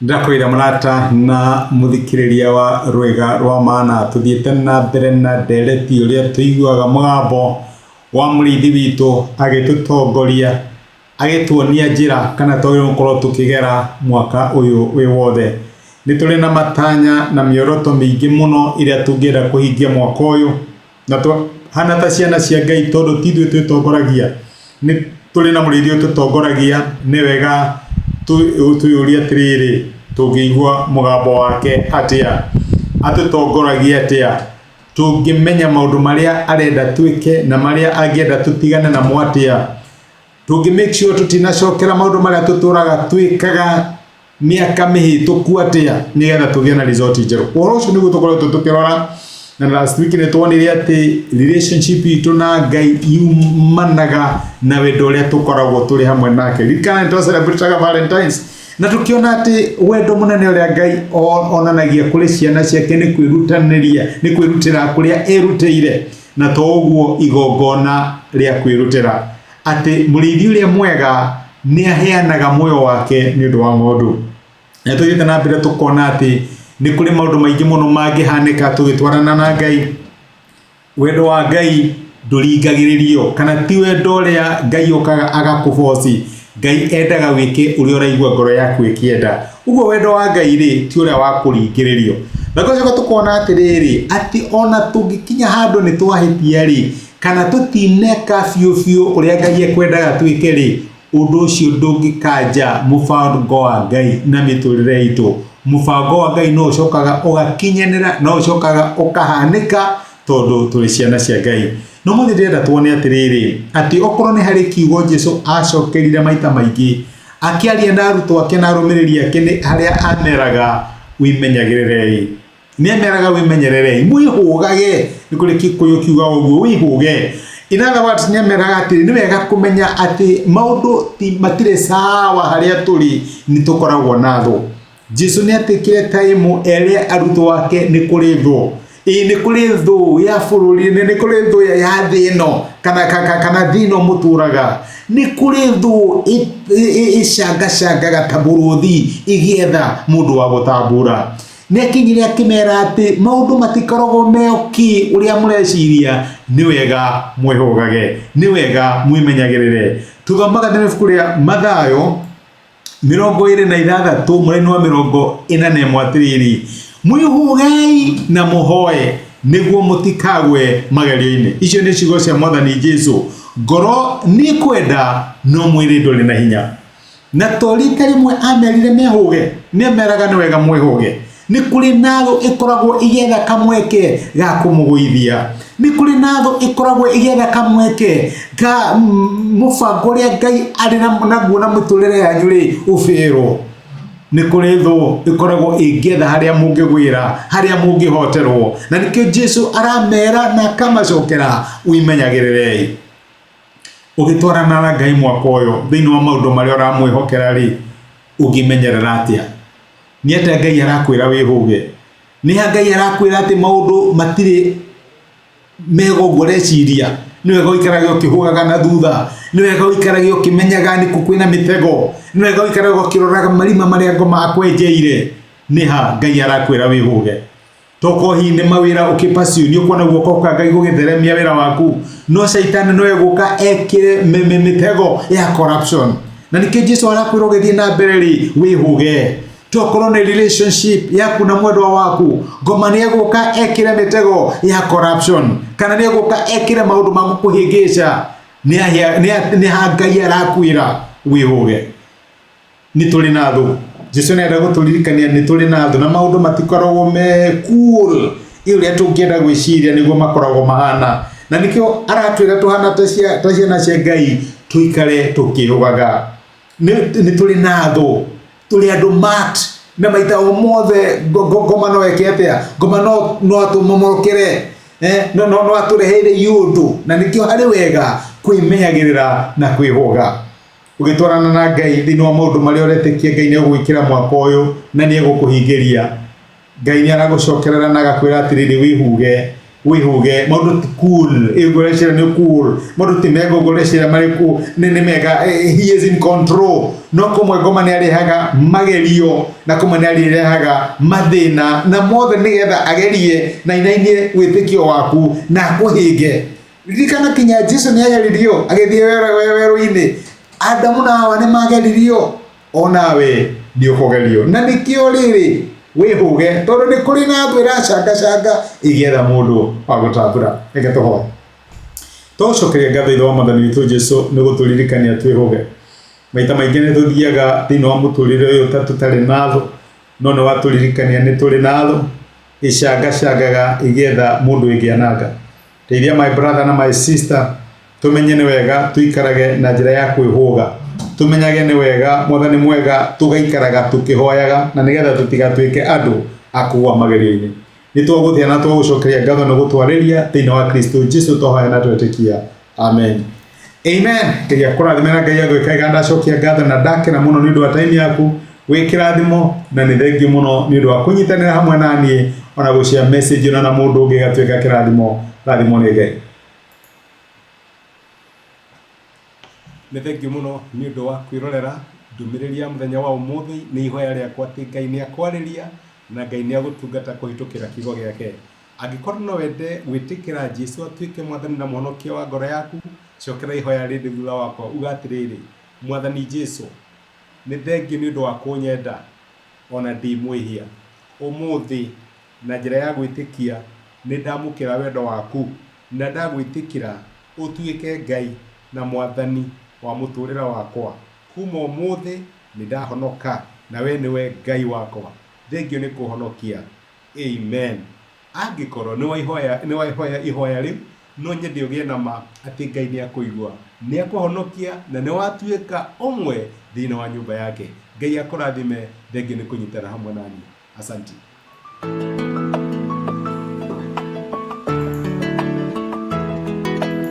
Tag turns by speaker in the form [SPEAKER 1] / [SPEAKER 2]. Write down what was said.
[SPEAKER 1] Ndakwĩra mũrata na mũthikĩrĩria wa rwĩga rwa mana tũthiĩte na mbere na ndereti ũrĩa tũiguaga mũgambo wa mũrĩithi witũ agĩtũtongoria agĩtuonia njĩra kana twagĩrĩirwo gũkorwo tũkĩgera mwaka ũyũ wĩ wothe. Nĩ tũrĩ na matanya na mĩoroto mĩingĩ mũno ĩrĩa tũngĩenda kũhingia mwaka ũyũ na tũhana ta ciana cia Ngai tondũ ti ithuĩ twĩtongoragia, nĩ tũrĩ na mũrĩithi ũtũtongoragia, nĩ wega twĩyũrie atĩrĩrĩ, tũngĩigua mũgambo wake atĩa? Atũtongoragia atĩa? Tũngĩmenya maũndũ marĩa arenda twĩke na marĩa angĩenda tũtigane namo atĩa? Tũngĩ make sure tũtinacokera maũndũ marĩa tũtũraga twĩkaga mĩaka mĩhĩtũku atĩa nĩgetha tũgĩe na result njerũ. Ũhoro ũcio nĩguo tũkoretwo tũkĩrora na last week nĩ tuonire atĩ relationship itũ na Ngai yumanaga na wendo ũrĩa tũkoragwo tũrĩ hamwe nake. Ririkana nĩ twacelebrataga Valentines na tũkĩona atĩ wendo mũnene ũrĩa Ngai onanagia kũrĩ ciana ciake nĩ kwĩrutanĩria, nĩ kwĩrutĩra kũrĩa erutĩire na to ũguo igongona rĩa kwĩrutĩra atĩ mũrĩithi ũrĩa mwega nĩ aheanaga muoyo wake nĩ ũndũ wa ng'ondu. Na tũthiĩte na mbere tũkona atĩ nĩ kũrĩ maũndũ maingĩ mũno mangĩhanĩka tũgĩtwarana na Ngai. Wendo wa Ngai ndũringagĩrĩrio kana ti wendo ũrĩa Ngai okaga agakũboci. Ngai endaga wĩke ũrĩa ũraigua ngoro yaku ĩkĩenda. Ũguo wendo wa Ngai rĩ ti ũrĩa wa kũringĩrĩrio. Na tũgacoka tũkona atĩrĩrĩ atĩ ona tũngĩkinya handũ nĩ twahĩtia rĩ, kana tũtineka biũ biũ ũrĩa Ngai ekwendaga twĩke rĩ, ũndũ ũcio ndũngĩkanja mũbango wa Ngai na mĩtũrĩre itũ. Mũbango wa Ngai no ũcokaga ũgakinyanĩra, no ũcokaga ũkahanĩka tondũ tũrĩ ciana cia Ngai. No mũthĩ ndĩrenda tuone atĩrĩrĩ, atĩ okorwo nĩ harĩ kiugo Jesu acokerire maita maingĩ, akĩaria na arutwo ake na arũmĩrĩri ake nĩ harĩa ameraga wĩmenyagĩrĩrei. Nĩ ameraga wĩmenyererei, mwĩhũgage, nĩ kũrĩ Gĩkũyũ kiugaga ũguo, wĩhũge. In other words, nĩ ameraga atĩ nĩ wega kũmenya atĩ maũndũ matirĩ sawa harĩa tũrĩ, nĩ tũkoragwo na thũ. Jesu nĩ atuĩkire time ere arutwo ake nĩ kũrĩ thũ. Ĩĩ nĩ kũrĩ thũ ya bũrũri, nĩ kũrĩ thũ ya thĩ ĩno kana, kana, kana thĩ ĩno mũtũraga. Nĩ kũrĩ thũ ĩcangacangaga ta mũrũthi ĩgĩetha mũndũ wa gũtambura. Nĩ akinyire akĩmera atĩ maũndũ matikoragwo me okay ũrĩa mũreciria, nĩ wega mwĩhũgage, nĩ wega mwĩmenyagĩrĩre. Tũthomaga thĩinĩ wa ibuku rĩa Mathayo 26 mũraini wa 41 atĩrĩrĩ, mwĩhũgei na mũhoe nĩguo mũtikagwe magerio-inĩ. Icio nĩ ciugo cia Mwathani Jesu. Ngoro nĩ kwenda no mwĩrĩ ndũrĩ na hinya. Na to rita rĩmwe amerire mehũge, nĩ ameraga nĩ wega mwĩhũge. Nĩ kũrĩ na thũ ĩkoragwo ĩgĩetha kamweke ga kũmũgũithia. Nĩ kũrĩ na thũ ĩkoragwo ĩgĩetha kamweke ka mũbango ũrĩa Ngai arĩ naguo na mĩtũrĩre yanyu rĩ, ũbĩrwo. Nĩ kũrĩ thũ ĩkoragwo ĩngĩetha harĩa mũngĩgwĩra, harĩa mũngĩhoterwo. Na nĩkĩo Jesu aramera na akamacokera, wĩmenyagĩrĩrei. Ũgĩtwarana na Ngai mwaka ũyũ thĩinĩ wa maũndũ marĩa ũramwĩhokera rĩ, ũngĩmenyerera atĩa? Nĩ atĩa Ngai arakwĩra wĩhũge? Nĩ ha Ngai arakwĩra atĩ maũndũ matirĩ mega ũguo ũreciria? Nĩ wega ũikarage ũkĩhũgaga na thutha, nĩ wega ũikarage ũkĩmenyaga nĩkũ kwĩna mĩtego, nĩ wega ũikarage ũkĩroraga marima marĩa ngoma akwenjeire. Nĩ ha Ngai arakwĩra wĩhũge? Tokorwo hihi nĩ mawĩra ũkĩ pursue, nĩ ũkuona guoko kwa Ngai gũgĩtheremia wĩra waku, no caitani no egũka ekĩre mĩtego ya corruption. Na nĩkĩo Jesu arakwĩra ũgĩthiĩ na mbere rĩ, wĩhũge. Tokorwo nĩ relationship yaku na mwendwa waku, ngoma nĩ egũka ekĩre mĩtego ya corruption, kana nĩ egũka ekĩre maũndũ ma gũkũhĩngĩca. Nĩ ha Ngai arakwĩra wĩhũge. Nĩ tũrĩ na thũ. Jesu nĩ arenda gũtũririkania nĩ tũrĩ na thũ na maũndũ matikoragwo me cool ĩ ũrĩa tũngĩenda gwĩciria nĩguo makoragwo mahana. Na nĩkĩo aratwĩra tũhana ta ciana cia Ngai tũikare tũkĩũgaga. Nĩ tũrĩ na thũ, tũrĩ andũ marked na maita o mothe ngoma no eke atĩa? Ngoma no atũmomokere, no atũrehere iũndũ. Na nĩkĩo harĩ wega kwĩmenyagĩrĩra na kwĩhũga. Ũgĩtwarana na Ngai thĩinĩ wa maũndũ marĩa ũretĩkia Ngai nĩ egũgwĩkĩra mwaka ũyũ na nĩ egũkũhingĩria. Ngai nĩ aragũcokerera na agakwĩra atĩrĩrĩ wĩhuge, Wĩhũge, maũndũ ti cool, ĩngũreciria nĩ cool, maũndũ ti mega ũngũreciria marĩ cool, nĩ mega, he is in control. No kũmwe ngoma nĩ arehaga magerio na kũmwe nĩ arĩrehaga mathĩna na mothe nĩgetha agerie na ainainie wĩtĩkio waku na akũhĩnge. Ririkana kinya Jesu nĩ ageririo agĩthiĩ werũ-inĩ. Adamu na Hawa nĩ mageririo, onawe nĩ ũkũgerio. Na nĩkĩo rĩrĩ wĩhũge tondũ nĩ kũrĩ na thũ ĩracangacanga ĩgĩetha mũndũ wa gũtambura. Reke tũhoe. Tũgũcokeria ngatho Ithe wa Mwathani witũ Jesu nĩ gũtũririkania twĩhũge. Maita maingĩ nĩ tũthiaga thĩinĩ wa mũtũrĩre ũyũ ta tũtarĩ na thũ, no nĩ watũririkania nĩ tũrĩ na thũ ĩcangacangaga ĩgĩetha mũndũ ĩngĩananga. Teithia my brother na my sister tũmenye nĩ wega tũikarage na njĩra ya kwĩhũga. Tũmenyage nĩ wega Mwathani mwega tũgaikaraga tũkĩhoyaga na nĩgetha tũtigatuĩke andũ a kũgũa magerio-inĩ. Nĩ twagũthĩa na twagũcokeria ngatho nĩ gũtwarĩria thĩinĩ wa Kristo Jesu twahoya na twetĩkia. Amen. Amen. Ngai akũrathime na Ngai agwĩka wega. Ndacokia ngatho na ndakena mũno nĩ ũndũ wa time yaku. Wĩ kĩrathimo na nĩ thengiũ mũno nĩ ũndũ wa kũnyitanĩra hamwe na niĩ ona gũcia message ĩno na mũndũ ũngĩ ĩgatuĩka kĩrathimo. Rathimwo nĩ Ngai. Nĩ thengiũ mũno nĩ ũndũ wa kwĩrorera ndũmĩrĩri ya mũthenya wa ũmũthĩ. Nĩ ihoya rĩakwa atĩ Ngai nĩ akwarĩria na Ngai nĩ agũtungata kũhĩtũkĩra kiugo gĩake. Angĩkorwo no wende gwĩtĩkĩra Jesu atuĩke Mwathani na Mũhonokia wa ngoro yaku, cokera ihoya rĩrĩ thutha wakwa, uga atĩrĩrĩ, Mwathani Jesu, nĩ thengiũ nĩ ũndũ wa kũnyenda o na ndĩ mwĩhia. Ũmũthĩ, na njĩra ya gwĩtĩkia, nĩ ndamũkĩra wendo waku na ndagwĩtĩkĩra ũtuĩke Ngai na Mwathani wa mũtũũrĩre wakwa. Kuma ũmũthĩ, nĩ ndahonoka na wee nĩwe Ngai wakwa. Thengiũ nĩ kũhonokia. Amen. Angĩkorwo nĩ wahoya ihoya rĩu, no nyende ũgĩe na ma atĩ Ngai nĩ akũigua, nĩ akũhonokia na nĩ watuĩka ũmwe thĩinĩ wa nyũmba yake. Ngai akũrathime, thengiũ nĩ kũnyitana hamwe na niĩ. Asanti.